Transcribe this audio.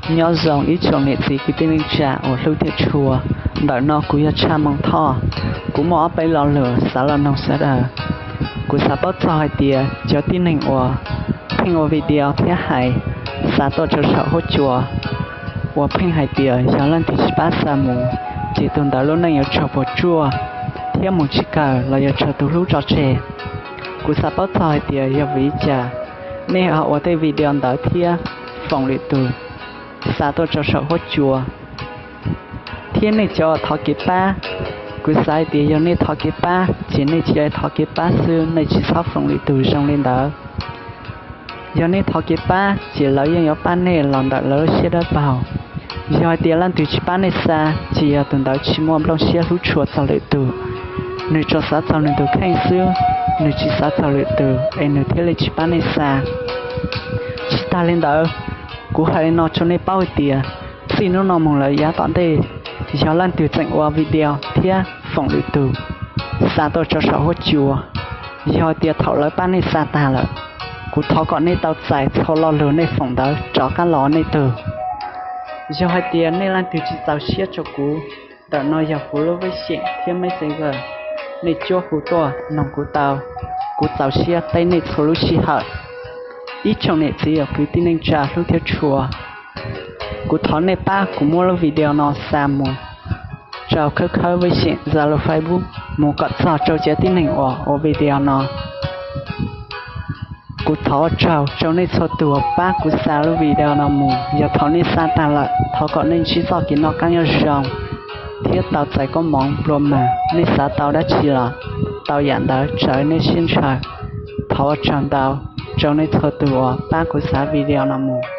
Nyob zoo ib tsoom niam txiv kwv tij neej tsa uas hlub thiab tshua. Ntawm no kuv yog Tshaj Moo Thoj. Kuv muaj ob peb lo lus xav los noog sawv daws. Kuv xav paub txog hais tias cov tib neeg uas pheej ua video thiab hais xa tuaj rau saum huab cua, uas pheej hais tias yog leej twg tsis pab xa mus, ces tus ntawd lub neej yuav raug puas tsuaj thiab mus tsis kawg los yuav raug tus hlub tso tseg. Kuv xav paub txog hais tias yog vim li cas nej ho ua tej video ntawd thiab foom lwm tus xa tuaj rau saum huab cua. Thiab nej cov thov kev pab, kuv xav hais tias yog nej thov kev pab ces nej cia li thov kev pab xwb, nej tsis txhob foom lwm tus zoo li ntawd. Yog nej thov kev pab ces lawv yeej yuav pab nej los ntawm lawv lub siab dawb paug. Yog hais tias leej twg tsis pab nej xa, ces yog tus ntawd tsis muaj nplooj siab hlub tshua txog lwm tus. Nws tsuas xav txog nws tus kheej xwb, nws tsis xav txog lwm tus es nws thiaj li tsis pab nej xa. Tsis tas li ntawd, kuv hais li no rau nej paub hais tias txij hnub no mus lawm yav tom ntej, yog leej twg tseem ua video thiab foom lwm tus xa tuaj rau saum huab cua, yog tias thaum lawv pab nej xa tag lawm, kuv thov kom nej tau txais txhua lo lus nej foom ntawd rov qab los nej tug. Yog hais tias nej leej twg tsis txaus siab rau kuv, ntawm no yog kuv lub vib xeem thiab Messenger, nej cuab hu tuaj noog kuv tau, kuv txaus siab teb nej txhua lub sij hawm. Ib tsoom niam txiv uas kwv tij neej tsa hlub thiab tshua, kuv thov nej pab kuv muab lub video no xa mus rau khawb khawb vib xeem, Zalo, Facebook mus kom txog rau cov tib neeg uas ua video no. Kuv thov ua tsaug rau nej txhua tus uas pab kuv xa lub video no mus. Yog thaum nej xa tag lawm, thov kom nej ntsib txoj kev noj qab nyob zoo thiab tau txais koob hmoov nplua mag. Nej xav tau dab tsi los tau yam ntawd raws nej siab ntshaw. Thov ua tsaug ntau rau nej txhua tus uas pab kuv xa video no mus.